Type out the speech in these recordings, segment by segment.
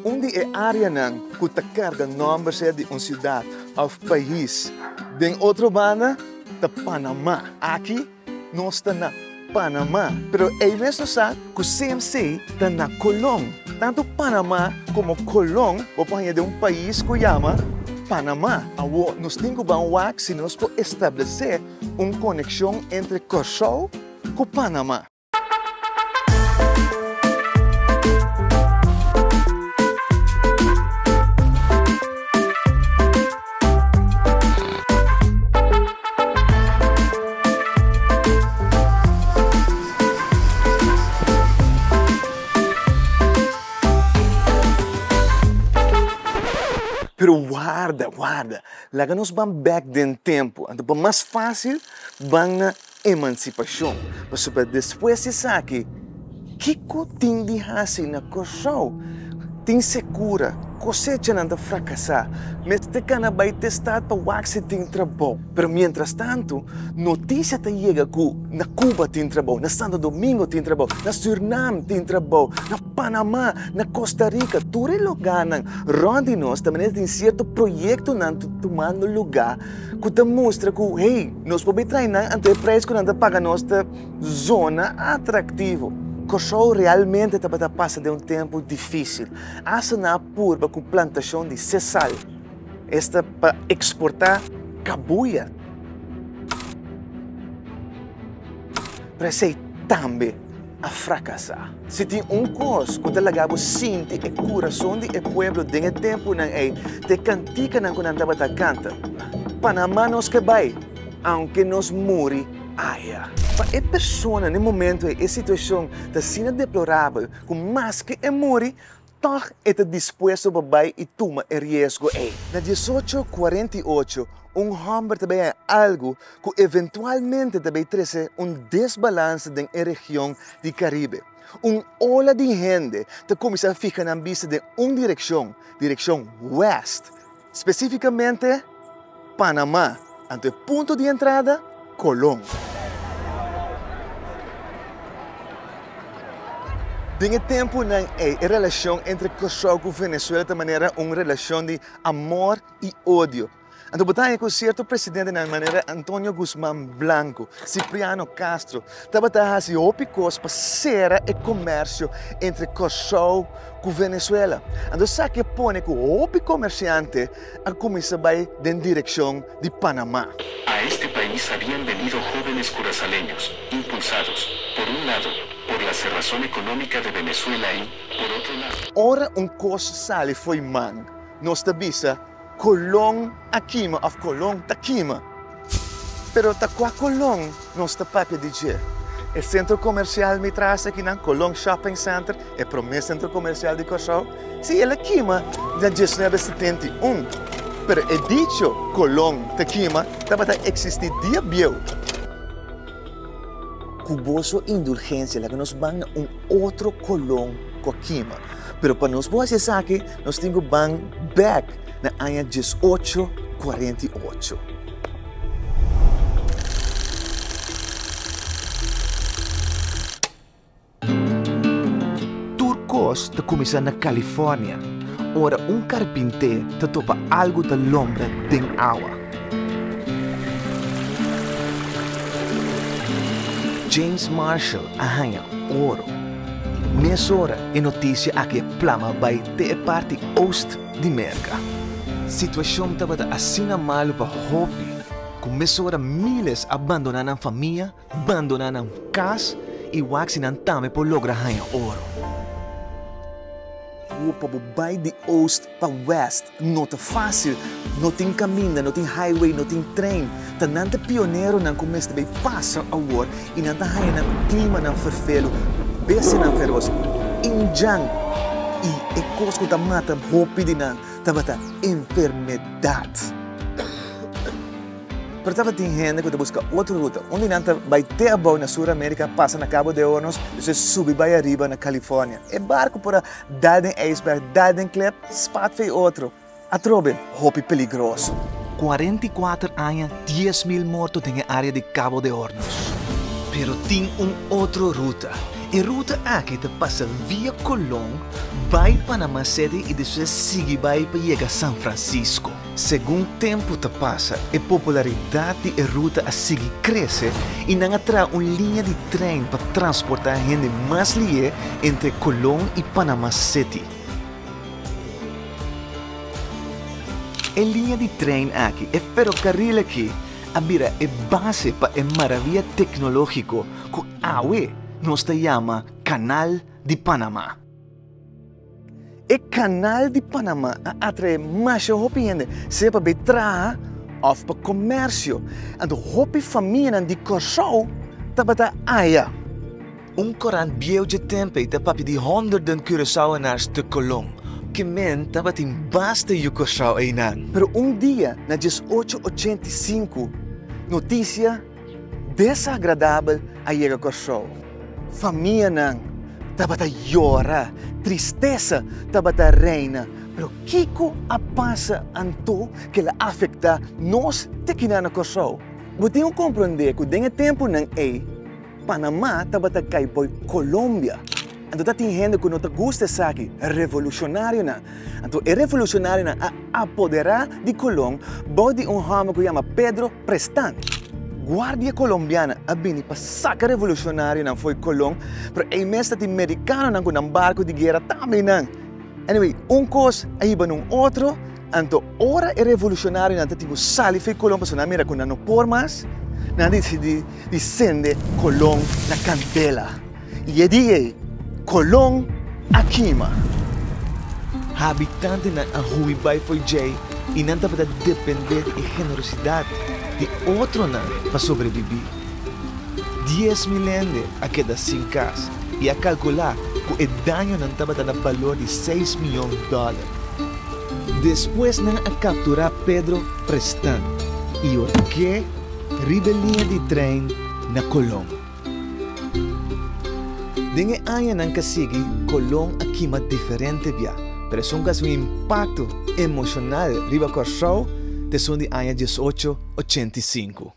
Un di e áreanan ku ta karga nòmber sea di un siudat òf pais den otro banda ta Panamá. Aki nos ta na Panamá, pero ei mes nos sa ku CMC ta na Colón. Tantu Panamá komo Colón bo por haña den un pais ku yama Panamá. Awor nos tin ku ban wak si nos por establesé un konekshon entre Kòrsou ku Panamá. Pero warda, warda, laga nos ban bek den tempu. Anto pa mas fásil ban na emansipashon. Pasobra despues di esaki, kiko tin di hasi na Kòrsou? Tin sekura, kosechanan ta frakasá, mester kana bai te stat pa wak si tin trabou. Pero mientrastantu, notisia ta yega ku na Cuba tin trabou, na Santo Domingo tin trabou, na Surnam tin trabou, na Panamá, na Costa Rica, tur e lugánan rònt di nos ta manera tin sierto proyektonan ta tumando lugá ku ta mustra ku, hey, nos por bai trae nan, anto e preis ku nan ta paga nos ta zona atraktivo. Kòrsou realmente tabata pasa den un tempu difísil. Asta nan a purba ku plantashon di sesal, esta pa eksportá kabuya. Pero esei tambe a frakasá. Si tin un kos ku ta laga bo sinti e kurason di e pueblo den e tempunan ei, ta e kantikanan ku nan tabata kanta, Panamá nos ke bai, aunke nos muri aya. Pa e persona na e momentu ei e situashon ta asina deplorabel ku maske e muri, Tòg e ta dispuesto pa bai i tuma e riesgo ei. Na diesocho kuarenta i ocho, un hòmber ta bai haña algu ku eventualmente ta bai trese un desbalansa den e region di Karibe. Un ola di hende ta kuminsá fiha nan bista den un direkshon, direkshon wèst. Spesífikamente Panamá, anto e punto di entrada, Colón. Den e tempunan ei, e relashon entre Kòrsou ku Venezuela ta manera un relashon di amor i odio. Anto bo ta haña ku sierto presidentenan manera Antonio Guzmán Blanco, Cipriano Castro tabata hasi hopi kos pa sera e komersio entre Kòrsou ku Venezuela. Anto esaki a pone ku hopi komersiante a kuminsá bai den direkshon di Panamá. A este país habían venido jóvenes curazaleños, impulsados, por un lado, por la cerrazón económica de Venezuela y, por otro lado. Ora un kos sali fo'i man, nos ta bisa, Kolon a kima òf kolon ta kima. Pero ta kua kolon nos ta papia di dje? E sentro komersial mi tras akinan, Kolon Shopping Center, e promé sentro komersial di Kòrsou? Sí, el a kima na diesnuebe setenta i un, pero e dicho kolon ta kima tabata eksistí dia bieu. Ku boso indulgensia laga nos ban na un otro kolon ku a kima. Pero pa nos por hasi esaki, nos tin ku ban bèk na aña diesocho kuarenta i ocho. Tur kos ta kuminsá na California, ora un karpinté ta topa algu ta lombra den awa. James Marshall a haña oro i mesora e notisia aki a plama bai te e parti oost di Merka. Situashon tabata asina malu pa hopi ku mesora míles a bandoná nan famia, bandoná nan kas i wak si nan tambe por logra haña oro. Ku pa bo bai di oost pa west no ta fásil. No tin kaminda, no tin highway, no tin trein. Ta nan ta pioneronan ku mester bai pasa awor i nan ta haña nan klimanan ferfelu, bestianan feros, indjan i e kos ku ta mata hopi di nan tabata enfermedat. Pero tabatin hende ku ta buska otro ruta. Un di nan ta bai te abou na Sur Amerika, pasa na Cabo de Hornos, despues subi bai ariba na California. E barku por a dal den ijsberg, dal den klip, spat fei otro. Atrobe, hopi peligroso. 44 aña, 10,000 morto den e área di Cabo de Hornos. Pero tin un otro ruta. E ruta aki ta pasa via Colón bai Panama City i despues sigui bai pa yega San Francisco. Segun tempu ta pasa, e popularidat di e ruta a sigui krese i nan a traha un liña di trein pa transportá hende mas lihé entre Colón i Panama City. E liña di trein aki, e ferokaril aki, a bira e base pa e maravia teknológiko ku awe nos ta yama Kanal di Panama. E Kanal di Panama a atraé masha hopi hende, sea pa bay traha òf pa komèrsio. Anto hopi famianan di Kòrsou tabata aya. Un korant bieu dje tempu ei ta papia di honderden Curaçaoenaars te Colon, ke men tabatin basta yu Kòrsou einan. Pero un dia na diesocho 85, notisia desagradabel a yega Kòrsou. Famianan tabata yora, tristesa tabata reina. Pero kiko a pasa anto ku el a afektá nos te kinan na Kòrsou? Bo tin ku komprondé ku den e tempunan ei, Panamá tabata kai boi Colombia. Anto ta tin hende ku no ta gusta esaki, revolushonarionan. Anto e revolushonarionan a apoderá di Colón bou di un hòmber ku yama Pedro Prestan. Guardia Colombiana a bini pa saka revolushonarionan fo'i Colón, pero ei mes ta tin merikanonan ku nan barku di guera tambe nan. Anyway, un kos a hiba na un otro, anto ora e revolushonarionan ta tin ku sali fo'i Colón pasobra nan a mira ku nan no por mas, nan a disidí di sende Colón na kandela. I e dia ei, Colón a kima. Habitantenan a hui bai fo'i djei i nan tabata dependé di e generosidat di otronan pa sobrebibí. 10,000 hende a keda sin kas i a kalkulá ku e dañonan tabata na balor di seis miyon dòler. Despues nan a kapturá Pedro Prestan i hork'é riba e liña di trein na Colón. Den e añanan ka sigui, Colón a kima diferente bia, pero esun ku hasi un impakto emoshonal riba Kòrsou ta esun di aña 1885.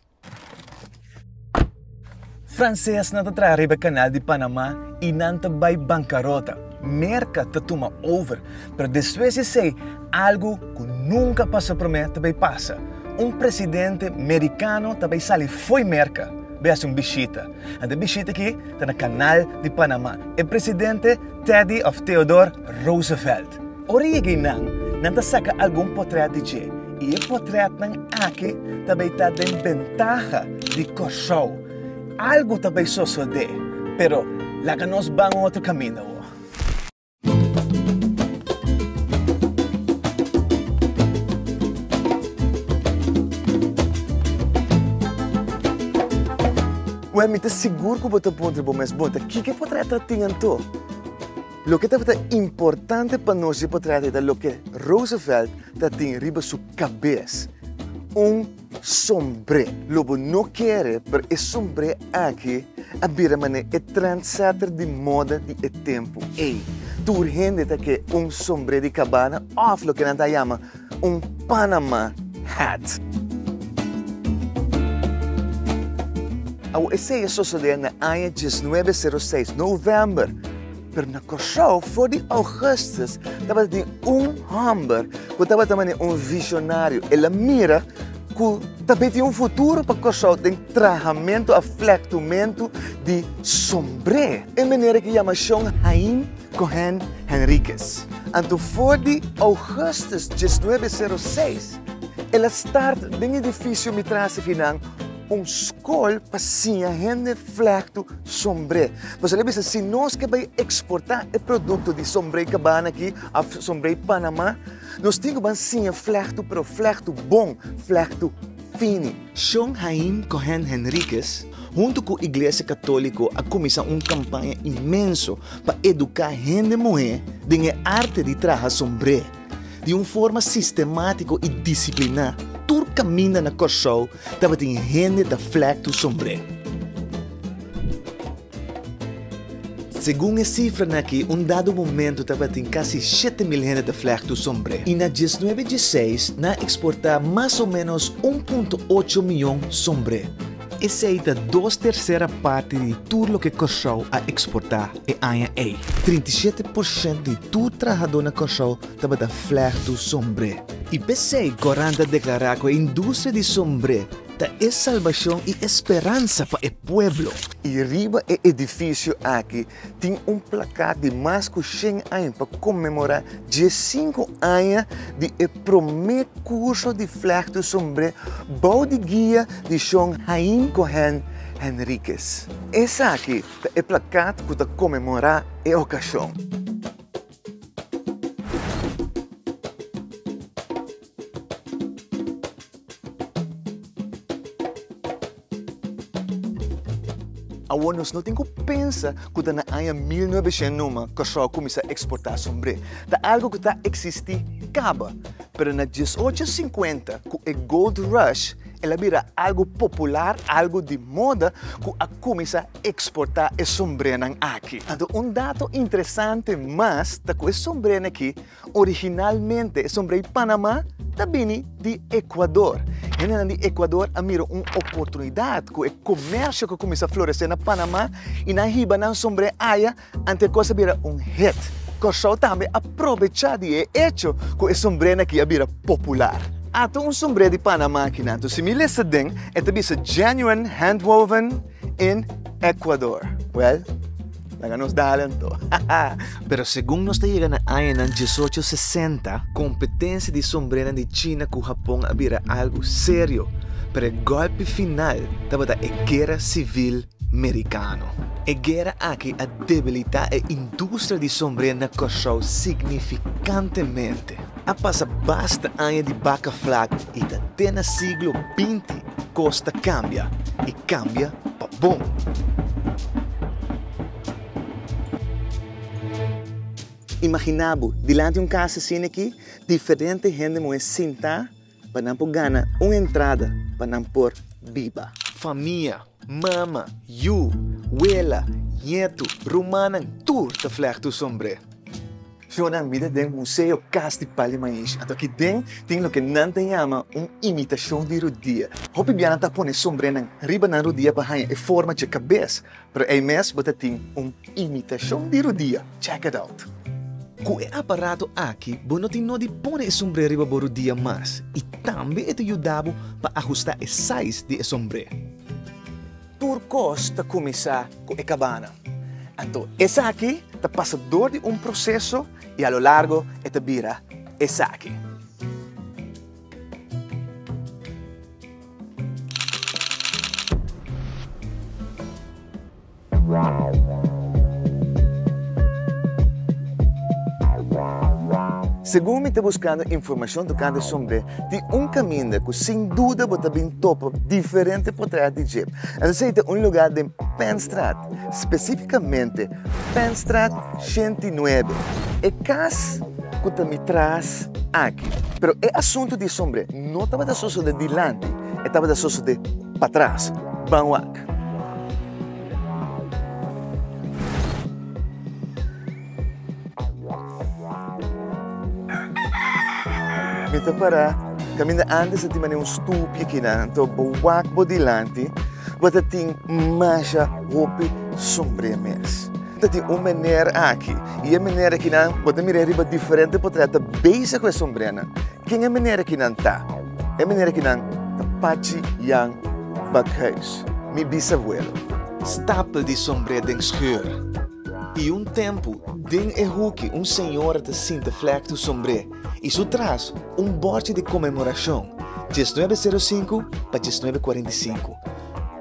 Fransesnan ta traha riba e Kanal di Panamá i nan ta bai bankarota. Merka ta tuma over, pero despues di esei algu ku nunka pasa promé ta bai pasa. Un presidente merikano ta bai sali fo'i Merka bai hasi un bishita. Anto e bishita aki ta na Kanal di Panamá. E presidente Teddy òf Theodore Roosevelt. Ora e yega einan, nan ta saka algun potrèt di dje i e potrètnan aki ta bai ta den bentaha di Kòrsou. Algu ta bai sosodé, pero laga nos ban un otro kaminda awor. Wèl, mi ta sigur ku bo ta puntra bo mes, Bon, ta kiko e potrèt ta tin anto? Loke tabata importante pa nos dje potrèt ei ta loke Roosevelt ta tin riba su kabes, un sombré. Lo bo no kere, pero e sombré aki a bira manera e trendsetter di moda di e tempu ei. Tur hende ta ke un sombré di kabana òf loke nan ta yama un Panama hat. Awor esei a sosodé na aña diesnuebe sero seis, novèmber. Pero na Kòrsou for di ougùstus tabata tin un hòmber ku tabata manera un vishonario. El a mira ku ta bin tin un futuro pa Kòrsou den trahamentu òf flèktumentu di sombré. E manera ku yama Shon Haim Cohen Henriquez. Anto for di ougùstus 1906 el a start den edifisio Mitrasi Finan un skol pa siña hende flèktu sombré. Pasobra el a bisa, si nos ke bai eksportá e produkto di sombré Cabana aki òf sombré Panamá, nos tin ku ban siña flèktu, pero flèktu bon, flèktu fini. Shon Haim Cohen Henriquez, huntu ku Iglesia Katóliko a kuminsá un kampaña inmenso pa eduká hende muhé den e arte di traha sombré. Di un forma sistemátiko i disipliná, tur kaminda na Kòrsou tabatin hende ta flèktu sombré. Segun e sifranan aki, un dado momentu tabatin kasi 7000 hende ta flèktu sombré i na 1916 nan a eksportá mas o ménos 1.8 mion sombré. Esei ta dos tersera parti di tur loke Kòrsou a eksportá e aña ei. 37% di tur trahadó na Kòrsou tabata flèktu sombré. I p'esei Korant a deklará ku e industria di sombré ta e salbashon i e speransa pa e pueblo. I riba e edifisio aki tin un plakat di mas ku shen aña pa konmemorá diesinku aña di e promé kurso di flèktu sombré bou di guia di Shon Haim Cohen Henriquez. Esaki ta e plakat ku ta konmemorá e okashon. Awor nos no tin ku pensa ku ta na aña 1900 numa Kòrsou a kuminsá eksportá sombré. Ta algu ku ta eksistí kaba. Pero na 1850 ku e Gold Rush el a bira algu popular, algu di moda ku a kuminsá eksportá e sombrénan aki. Anto un dato interesante mas ta ku e sombrénan aki Originalmente e sombrei Panama ta bini di Ecuador. Hendenan di Ecuador a mira un oportunidat ku e komersio ku a kuminsá floresé na Panama i nan hiba nan sombré aya ante e kos a bira un hit. Kòrsou tambe a probechá di e echo ku e sombrénan aki a bira popular. Ata un sombré di Panama akinan. Anto si mi lesa den e ta bisa genuine handwoven in Ecuador. Well. Laga nos dal anto. Pero segun nos ta yega na añanan diesocho sesenta, kompetensia di sombrenan di China ku Hapon a bira algu serio, pero e gòlpi final tabata e Guera Sivil Merikano. E guera aki a debilitá e industria di sombré na Kòrsou signifikantemente. A pasa basta aña di baka flak i ta te na siglo binti kos ta kambia, i kambia pa bon. Imaginá bo, dilanti un kas asina aki, diferente hende muhé sintá pa nan por gana un entrada pa nan por biba. Famia, mama, yu, wela, ñetu, rumannan, tur ta flèktu sombré. Shownan mi ta den Museo Cas di Pali Maishi. Anto aki den tin loke nan ta yama un imitashon di rudia. Hopi bia nan ta pone sombrenan riba nan rudia pa haña e forma dje kabes, pero ei mes bo ta tin un imitashon di rudia. Check it out! Ku e aparato aki bo no tin no di pone e sombré riba bo rudia mas i tambe e ta yuda bo pa ahustá e size di e sombré. Tur kos ta kuminsá ku e kabana. Anto esaki ta pasa dor di un proseso i a lo largo e ta bira esaki. Segun mi ta buskando informashon tokante sombré, tin un kaminda ku sin duda bo ta bin topa diferente potrèt di dje. Esei ta un lugá den Penstraat, spesífikamente Penstraat 109, e kas ku ta mi tras aki. Pero e asuntu di sombré no tabata sosodé dilanti, e tabata sosodé patras. Ban wak. Mi ta para kaminda antes a tin manera un stupi akinan, anto bo wak bo dilanti bo ta tin masha hopi sombré mes. Ta tin un meneer aki i e meneer akinan bo ta mira riba diferente potret ta bezig ku e sombrénan. Ken e meneer akinan ta? E meneer akinan ta Pachi Jan Bakhuis, mi bisabuelo. Stapel di sombré den scheur. I un tempu, den e huki un señora ta sinta flèktu sombré i su tras un bòrchi di konmemorashon, diesnuebe sero sinku pa diesnuebe kuarenta i sinku,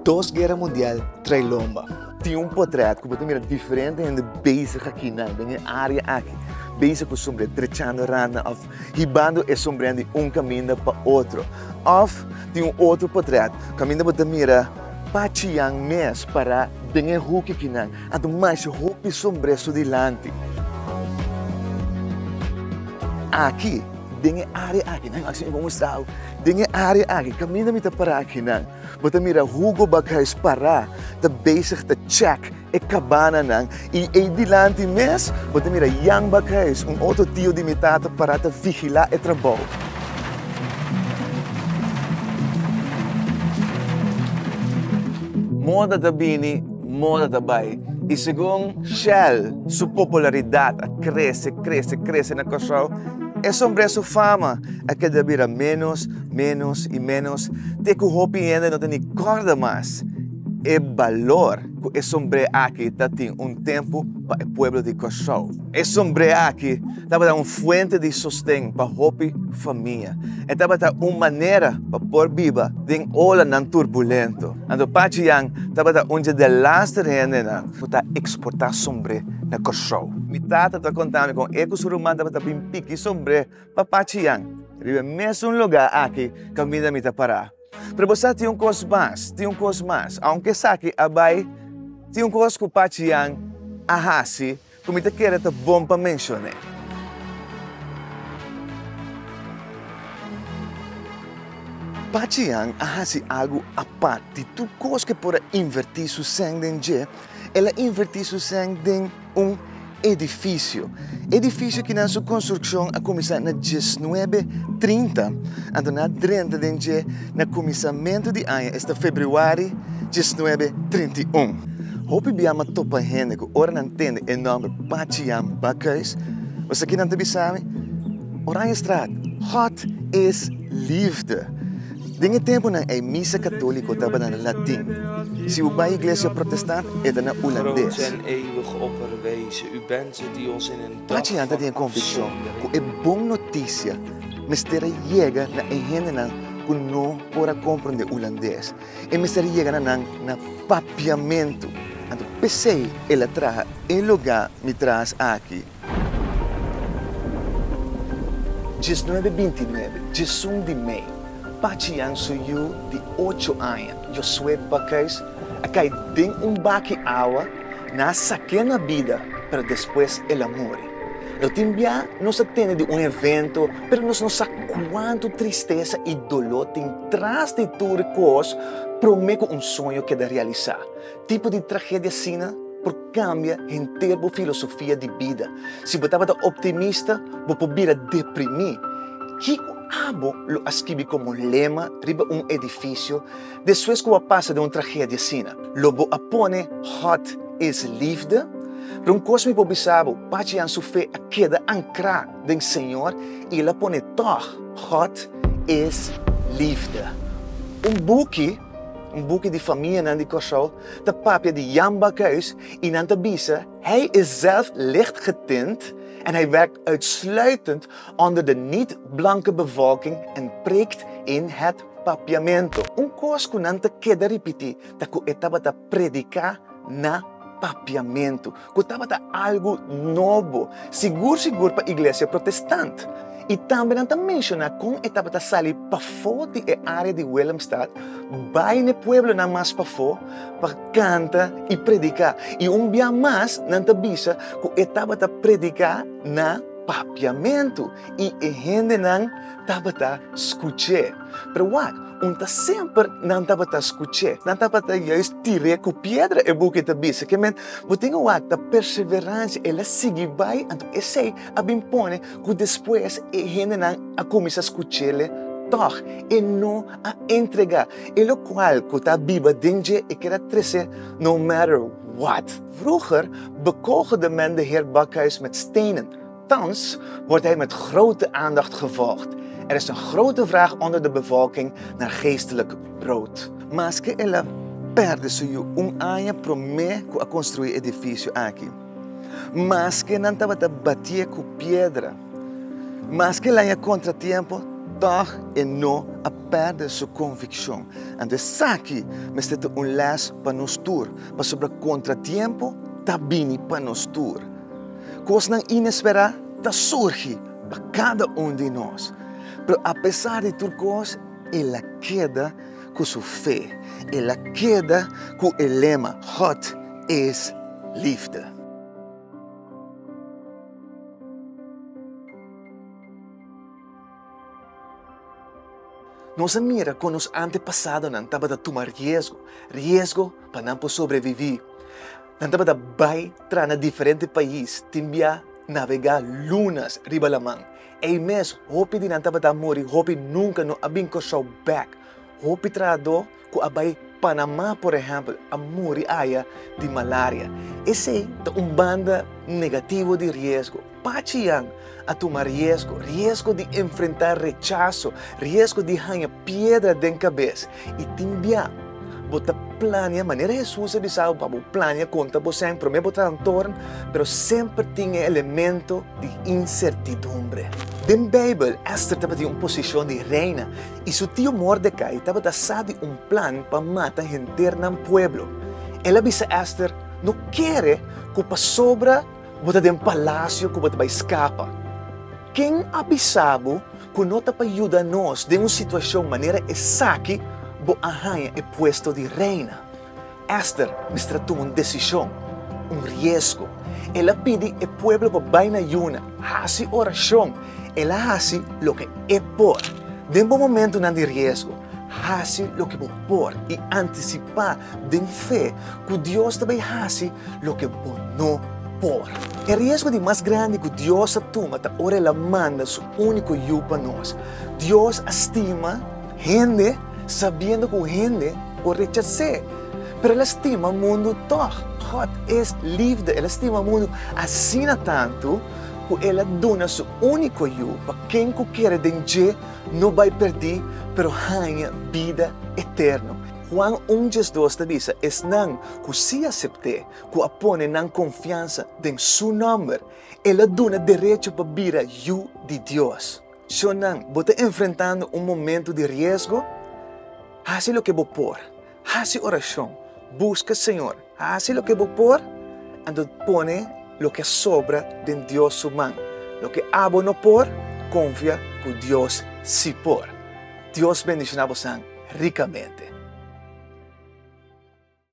Dos Guera Mundial trae lomba. Tin un potrèt ku bo ta mira diferente hende bezig akinan den e área aki, bezig ku sombré, drechando randnan òf hibando e sombrénan di un kaminda pa otro. Òf tin un otro potrèt kaminda bo ta mira Pachian mes pará den e huki kinan. Anto masha hopi sombré su dilanti. Aki, den e área aki, nan asina mi por mustra bo, den e área aki, kaminda mi ta pará akinan, bo ta mira Hugo Bakhuis pará ta bezig ta chèk e kabananan i ei dilanti mes bo ta mira Jan Bakhuis, un otro tio di mi tata, pará ta vigilá e trabou. Moda ta bini, moda ta bai. I segun Shell su popularidat a krese, krese, krese na Kòrsou, e sombré su fama a keda bira ménos, ménos i ménos te ku hopi hende no ta ni kòrda mas e balor ku e sombré aki ta tin un tempu pa e pueblo di Kòrsou. E sombré aki tabata un fuente di sosten pa hopi famia. E tabata un manera pa por biba den olanan turbulento. Anto Pachi Jan tabata un dje delaster hendenan ku ta eksportá sombré na Kòrsou. Mi tata ta konta mi kon e ku su ruman tabata bin piki sombré pa Pachi Jan riba e mesun lugá aki kaminda mi ta pará. Pero bo sa tin un kos mas, tin un kos mas. Aunke esaki a bai, tin un kos ku Pachi Jan a hasi ku mi ta kere ta bon pa menshon'é. Pachi Jan a hasi algu apart di tur kos ku e por a invertí su sèn den dje, el a invertí su sèn den un edifisio. Edifisio kinan su konstrukshon a kuminsá na diesnuebe trinta, anto nan a drenta den dje na kuminsamentu di aña, esta febrüari 1931. Hopi bia mi a topa hende ku ora nan tende e nòmber Pachi Jan Bakhuis, bo sa ki nan ta bisa mi? Oranjestraat, God is liefde. Den e tempunan ei misa katóliko tabata na latin. Si bo bai iglesia protestant e ta na Groot ulandes. en eeuwig opperwezen, u bent het die ons in een dag Pachi Jan ta van tin e konvikshon ku afzondering. e bon notisia mester a yega na e hendenan ku no por a komprondé ulandes. E mester a yega na nan na papiamentu. Anto p'esei el a traha e lugá mi tras aki. 1929, 11 di mei, Pachi Jan su yu di ocho aña, Josué Bakhuis, a kai den un baki awa, nan a sak'é na bida, pero despues el a muri. Lo tin bia nos a tende di un evento, pero nos no sa kuantu tristesa i doló tin tras di tur kos promé ku un soño keda realisá. Tipo di tragedia asina por kambia henter bo filosofia di bida. Si bo tabata optimista, bo por bira deprimí. Kiko abo lo a skibi komo lema riba un edifisio despues ku bo a pasa den un tragedia asina? Lo bo a pone God is liefde? Pero un kos mi por bisa bo, Pachi Jan su fe a keda ankrá den Señor i el a pone tòg God is liefde. Un buki, un buki di famianan di Kòrsou ta papia di Jan Bakhuis i nan ta bisa, Hij is zelf licht getint en hij werkt uitsluitend onder de niet-blanke bevolking en preekt in het Papiamento. Un kos ku nan ta keda ripití ta ku e tabata prediká na papiamentu, ku tabata algu nobo, sigur sigur pa iglesia protestant. I tambe nan ta menshoná kon e tabata sali pafó di e área di Willemstad bai n'e pueblonan mas pafó pa kanta i prediká. I un bia mas nan ta bisa ku e tabata prediká na papiamentu i e hendenan tabata skuch'é. Pero wak, un ta semper nan tabata skuch'é. Nan tabata juist tir'é ku piedra, e buki ta bisa. Ke men, bo tin ku wak, ta perseveransia, el a sigui bai, anto esei a bin pone ku despues e hendenan a kuminsá skuch'el tòg. E no a entregá. E lokual ku ta biba den dje, e keda trese no matter what. Vroeger bekogelde men de heer Bakhuis met stenen. Thans wordt hij met grote aandacht gevolgd. Er is een grote vraag onder de bevolking naar geestelijk brood. Maske el a perde su yu un aña promé ku a konstruí e edifisio aki, maske nan tabata batié ku piedra, maske el haña kontratiempo, tòg e no a pèrdè su konvikshon. Anto esaki mester ta un lès pa nos tur, pasobra kontratiempo ta bini pa nos tur. Kosnan inesperá ta surgi pa kada un di nos. Pero apesar di tur kos, el a keda ku su fe. El a keda ku e lema, God is liefde. Nos a mira kon nos antepasadonan tabata tuma riesgo, riesgo pa nan por sobreviví. Nan tabata bai tra na diferente pais, tin bia navegá lunas riba laman. Ei mes, hopi di nan tabata muri, hopi nunka no a bin Kòrsou bèk. Hopi trahadó ku a bai. Panamá por ehèmpel a muri aya di malaria. Esei ta un banda negativo di riesgo. Pachi Jan a tuma riesgo, riesgo di enfrentá rechaso, riesgo di haña piedra den kabes. I tin bia bo ta plania manera Hesus a bisa bo pa bo plania konta bo sèn promé bo ta antorn, pero semper tin e elemento di insertidumbre. Den Beibel, Ester tabatin un posishon di reina i su tio Mordekai tabata sa di un plan pa mata henter nan pueblo. El a bisa Ester, No kere ku pasobra bo ta den palasio ku bo ta bai skapa. Ken a bisa bo ku no ta pa yuda nos den un situashon manera esaki bo a haña e puesto di reina? Ester mester a tuma un desishon, un riesgo. El a pidi e pueblo pa bai na yuna, hasi orashon. El a hasi loke e por. Den bo momentunan di riesgo, hasi loke bo por i antisipá den fe ku Dios ta bai hasi loke bo no por. E riesgo di mas grandi ku Dios a tuma ta ora el a manda su úniko Yu pa nos. Dios a stima hende sabiendo ku hende por rechas'é. Pero el a stima mundu tòg. God es liefde. El a stima mundu asina tantu ku el a duna su úniko Yu pa ken ku kere den dje no bai pèrdí pero haña bida eterno. Juan un 12 ta bisa, Esnan ku sí asept'é, ku a pone nan konfiansa den su nòmber, el a duna derecho pa bira yu di Dios. Shonnan, bo ta enfrentando un momento di riesgo? Hasi loke bo por. Hasi orashon. Buska Señor. Hasi loke bo por, anto pone loke a sobra den Dios su man. Loke abo no por, konfia ku Dios sí por. Dios bendishoná bosan rikamente.